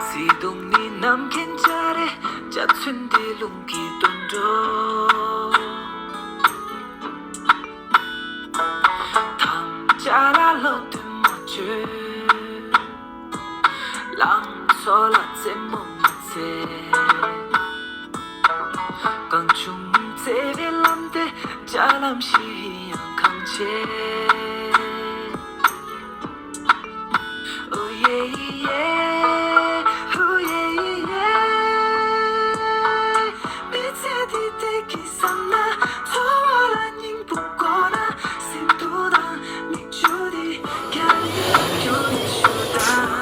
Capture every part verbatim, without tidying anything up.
བརྩེ་དུང་ནི་ནམ་མཁའི་འཇའ་རིས། འཇའ་ཚོན་འདི་རླུང་གིས་བཏོན་འགྲོ། དམ་བཅའ་ལ་བློ་གཏད་མ་བཅོལ། ལང་ཚོ་ལ་རྩེད་མོ་མ་རྩེད། གང་བྱུང་བརྩེ་བའི་ལམ་དེ། འཇའ་ལམ་བཞི་ཡང་གང་བྱེད། ཨོ་ཡེ་ཡེ། ཨོ་ཡེ་ཡེ། མི་ཚེ་འདི་བདེ་སྐྱིད་བསམ་ན། འཚོ་བ་ལ་སྙིང་པོ་དགོས་ན། སེམས་སྡུག་དང་མིག་ཆུ་འདི། རྒྱ་རིགས་ལ་སྐྱོར་ནས་ཞུ་དང་།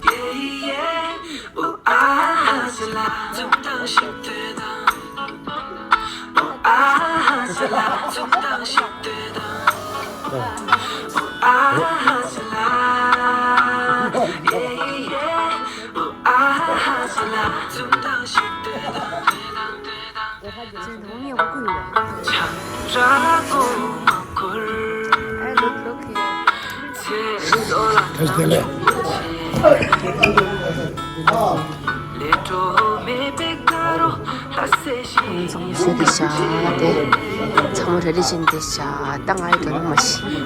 ཡེ་ཡེ། ཨོ་ཨ་ཧ་ཅ་ལ། འཛུམ་མདངས་ཤིག་སྟོན་དང་། ཨོ་ཨ་ཧ་ཅ་ལ། འཛུམ་མདངས་ཤིག་སྟོན་དང་། ཨོ་ཨ་ཧ་ཅ་ལ། ཡེ་ཡེ། ཨོ་ཨ་ཧ་ཅ་ལ། འཛུམ་མདངས་ཤིག་སྟོན་དང་། ཁྱེད་ནང་མི་ཡག་པོ་ཡོད། ཆང་རག་མགོ་མ་འཁོར། ཨེ་ལོག་ལོག་ཡོད། ཚེ་སྲོག་ལ་བཀྲ་ཤིས་བདེ་ལེགས། ལས་འཕྲོ་མེད་པའི་དགའ་རོ་ལྷ་སའི་ཞིང་། ཚང་མ་བཟོས་ཏེ་བཞག་སྟེ། ཚང་མ་རེ་རེ་བཞིན་ཏེ་བཞག་ད་ང་ཡི་དོ་སྣང་མ་ཤི།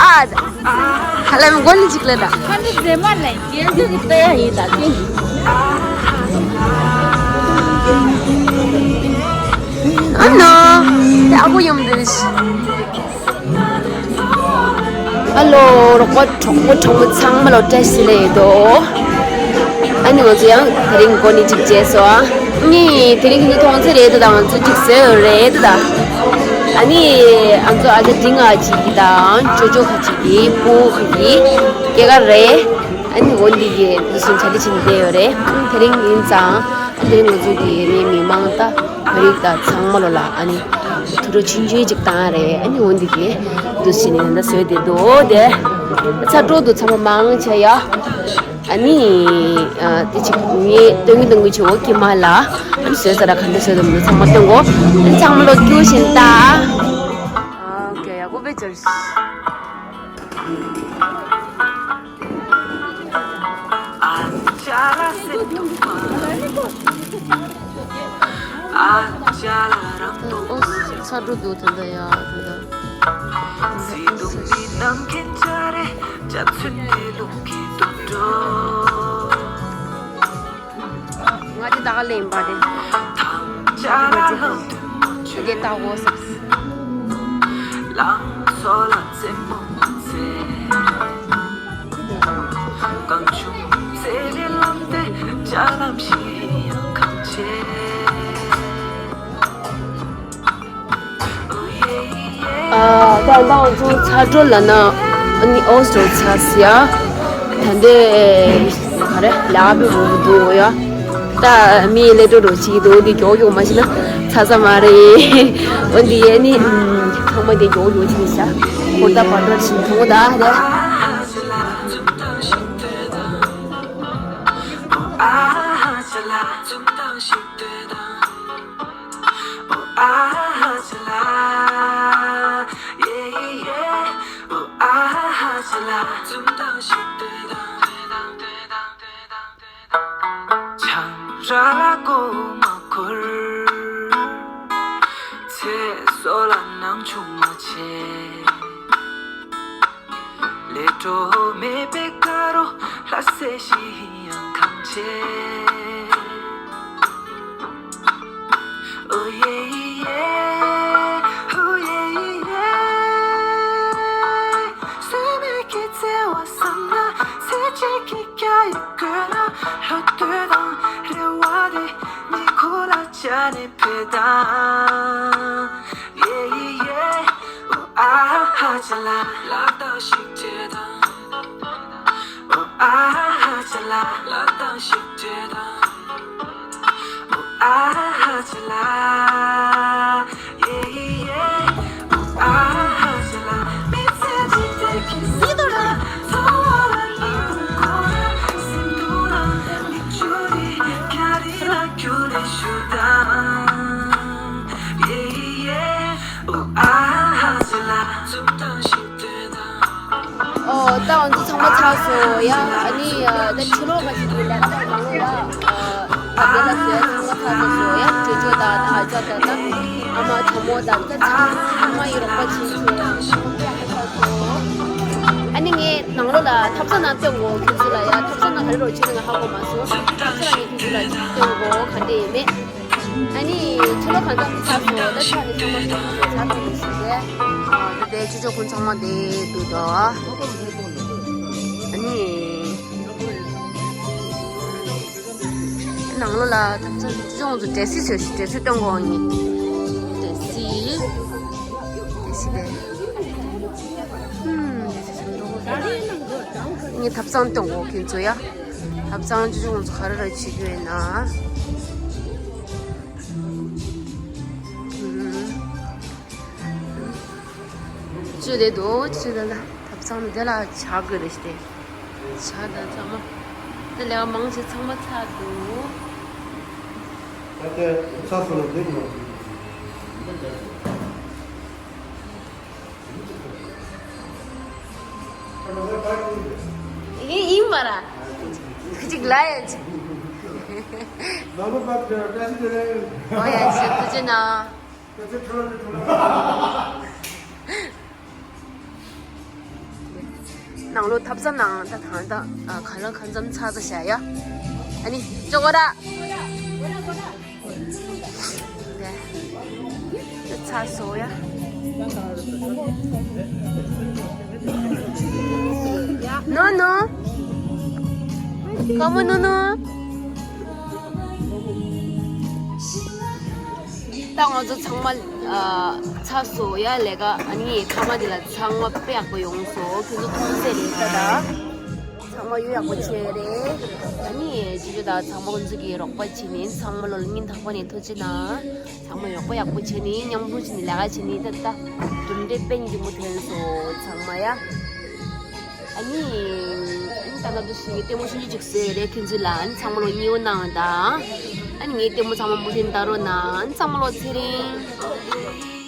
ཨ། ཧ་ལམ་མགོ་ནི་ཅིག་ལ་ད། ཁ་འདི་མཛེས་མ་ལས་རྒྱན་དུ་གི་ལྟ་ཡ་ཡིན་ད་ཅི། ཨ་ནོ། དེ་ཨ་ཁུ་ཡོང་འདི། ཨ་ལོ། རོགས་པ་གྲོགས་པོ་གྲོགས་མོ་ཚང་མ་ལོ་བཀྲ་ཤིས་བདེ་ལེགས་ཡོད་དོ། ཨ་ནི་ང་ཚོ་ཡང་དེ་རིང་མགོ་ནི་གཅིག་བྱས་སོ་ཨ། ནི་དེ་རིང་གི་མཐོང་ཚེ་རེད་དོ་དང་ང་ཚོ་གཅིག་བཟོས་ཡོད་རེད་དོ་དང་། ཨ་ནི་ང་ཚོ་ཨ་ཅག་འབྲིང་ཨ་ཅིག་གི་དང་ཅོ་ཅོ་ཁ་ཅིག་གི་སྤུ་གུ་ཁ་གི་སྐྱེས་སྐར་རེད། ཨ་ནི་འོ་འདི་གི་འདི་བཞིན་བྱ་འདི་བྱིན་བསྡད་ཡོད་རེད། དེ་རིང་ཡིན་ཙང་དེ་རིང་ང་ཚོ་གི་ནི་མི་མང་ད་བོད་རིགས་ད་ཚང་མ་ལོ་ལ་ཨ་ནི་ཐུགས་རོགས་ཆུང་ཆུང་ཅིག་བཏང་རེད། ཨ་ནི་འོ་འདི་གི་འདུ་བྱེད་ནི་ད་བཟོས་བསྡད་འདུག་དེ་ཚ་དྲོ་འདུག་ཚང་མ་མང་ཆེ་ཡ། ཨ་ནི་དེ་ཅིག་ངས་སྟོན་གི་སྟོན་གི་བྱེད་འོ་ཀྱི་མ་ལ་ཨ་ནི་བཟོས་ས་ར་ག་འདྲ་བཟོས་འདུག་མི་ཚང་མ་སྟོན་གོ་ཨ་ནི་ཚང་མ་ལོ་རྒྱུ་བཞིན་ད། ཨ་ཀེ་ཡ་གོ་བེ་ཅར། ཨོ་ཚ་དྲོ་འདུག་དེ་འདྲ་ཡ་དེ་འདྲ། ང་དེ་ད་ག་ལེན་པ་དེ། ཁྱེད་ཀྱིས་ལྟ་གོ་ཟེར། ཨ་ད་ང་ཚོ་ཚ་དྲོད་ལ་ན་ཨ་ནི་ཨོ་སོ་ཚ་སི་ཡ། ད་འདི་ག་རེ་ལ་བི་འོ་འདུག་ཡ། ད་མི་ལས་འགྲོ་རོ་ཞིག་འདུག་འདི་མགྱོགས་མགྱོགས་མ་ཤི་ན་ཚ་ས་མ་རེད། འོ་འདི་ཡ་ནི་ཚང་མ་འདི་མགྱོགས་མགྱོགས་ཅིག་ཤ་ཧོར་ད་བར་འགྲོ་ཞིག་མཐོང་ད་རེད། ཆང་རག་ལ་མགོ་མ་འཁོར། ཚེ་སྲོག་ལ་སྣང་ཆུང་མ་བྱེད། ལས་འཕྲོ་མེད་པའི་དགའ་རོ་ལྷ་སའི་ཞིང་ཡང་གང་བྱེད། ཨོ་ཡེ་ཡེ། ཨོ་ཡེ་ཡེ། བཟོད་མེད་ཀྱི་བརྩེ་བ་བསམ་ན། ཚེ་གཅིག་གི་རྒྱ་ཡི་བཀོད་ན། ལྷོ་སྟོད་དང་རེ་བ་དེ། ཉི་ཁུག་ལ་བཅར་ནས་ཕེབས་དང་། ཡེ་ཡེ། ཨུ་ཨ་ཧ་ཅ་ལ། ལ་དྭགས་ཤིག་བྱེད་དང་། ཨུ་ཨ་ཧ་ཅ་ལ། ལ་དྭགས་ཤིག་བྱེད་དང་། ཨུ་ཨ་ཧ་ཅ་ལ། ཡེ་ཡེ། ཨོ། ད་ང་ཚོ་ཚང་མ་ཚར་སོང་ཡ། ཨ་ནི་ད་ཕྱི་ལོགས་ཁ་ཅིག་གི་ལས་ཀ་ནང་ལོགས་ལ་ཨ་དེ་ལ་ཟེར་ཚང་མ་ཚར་སོང་ཡ། ཇོ་ཇོ་དང་ཨ་ཅག་དང་ད་ཨ་མ་ཇོ་མོ་དང་ད་ཚང་མ་ཡི་རོགས་པ་བྱེད་ཚེ་ཚང་མ་ཡག་པོ་ཚར་སོང་། ཨ་ནི་ངས་ནང་ལོགས་ལ་ཐབ་ཚང་ནང་སྟོན་གོ་ཁྱོད་ཚོ་ལ་ཡ། ཐབ་ཚང་ནང་ག་རེ་རོགས་བྱེད་ན་ང་ཧ་གོ་མ་སོང་། ཐབ་ཚང་ནང་ངས་ཁྱོད་ཚོ་ལ་སྟོན་གོ་ག་འདྲ་ཡིན་མེད། ཨ་ནི་ཁྱོད་ལ་གང་ལྟར་ཚར་སོང་། ད་ཚར་ནས་ཚང་མ་ཚར་ཐུབ་ནས་ཞུ་གི། ཨ་ད་དེ་ཅོ་ཅོ་ཁོང་ཚང་མ་དེ་འདུག་དོ། ཨ་ནི་ནང་ལོགས་ལ་ཐབ་ཚང་ཅོ་ཅོ་ཁོང་ཚོ་འབྲས་སིལ་བཟོས་ཤིག་འབྲས་སིལ་སྟོན་གོ་ངས། འབྲས་སིལ། འབྲས་སིལ་དེ། ཧུམ། འབྲས་སིལ་བཟོས་འགྲོ་གོ་ད། ངས་ཐབ་ཚང་སྟོན་གོ་ཁྱོད་ཚོ་ཡ། ཐབ་ཚང་ཅོ་ཅོ་ཁོང་ཚོ་ག་རེ་རེ་བྱེད་རྒྱུ་ཡིན་ན། ཅི་རེད་འདུག་ཅི་རེད་ལ། ཐབ་ཚང་འདི་ལ་ཇ་དགོས་རེད་ཤི་སྟེ། ཇ་དང་ཚང་མ། དེ་ལས་མང་ཆེ་ཚང་མ་ཚར་འདུག་ད་ལྟ་ཚར་སོང་ལ་འདི་ནང་། ཡིན་ཡིན་མ་ར། ཁ་ཅིག་ལ་ཡ་ཅིག་ལ་ལོ་པ་ཏྲ་ཏྲ་ཞིག་རེད། ཨོ་ཡ་ཅིག་ཁུ་ཅི་ན། ནང་ལོགས་ཐབ་ཚང་ནང་ད་གང་ད་ག་ལ་གང་འཚམ་ཚར་ཚར་བཞག་ཡ། ཨ་ནི་ཅོག་གོ་ར། ད་ཚར་སོང་ཡ། ནོ་ནོ། ཀ་མོ་ནོ་ནོ། ད་ང་ཚོ་ཚང་མ་ཨ་ཚར་སོང་ཡ་ལས་ཀ། ཨ་ནི་མཐའ་མ་དེ་ལ་ཚང་མ་དཔེ་ཡག་པོ་ཡོང་སོང་། ཁྱོད་ཚོ་མཐོང་གསལ་རེད་ད་ད། ཚང་མ་ཡོད་ཡག་པོ་བྱས་རེད། ཨ་ནི་ཅི་ཅོ་ད་ཚང་མ་ཁོང་ཚོ་གིས་རོགས་པ་བྱས་ནས་ཚང་མ་ལོ་ལ་སྙིང་ཐག་པ་ནས་ཐུགས་རྗེ་གནང་། ཚང་མ་རོགས་པ་ཡག་པོ་བྱས་ནས་མཉམ་རུབ་བྱས་ནས་ལས་ཀ་བྱས་ནས་ད་ད་གྲུབ་འབྲས་དཔེ་སྙིང་རྗེ་མོ་ཐོན་སོང་ཚང་མ་ཡ། ཨ་ནི། ཨ་ནི་ད་ལྟ་དུ་ཞིག་ལྟད་མོ་ཆུང་ཆུང་ཅིག་བཟོས་རེད་ཁྱོད་ཚོ་ལ། ཨ་ནི་ཚང་མ་ལོ་མཉེས་པོ་གནང་དང་། ཨ་ནི་ངའི་ལྟད་མོ་ཚང་མ་མུ་མཐུད་ལྟ་རོགས་གནང་། ཨ་ནི་ཚང་མ་ལོ་ཚེ་རིང་།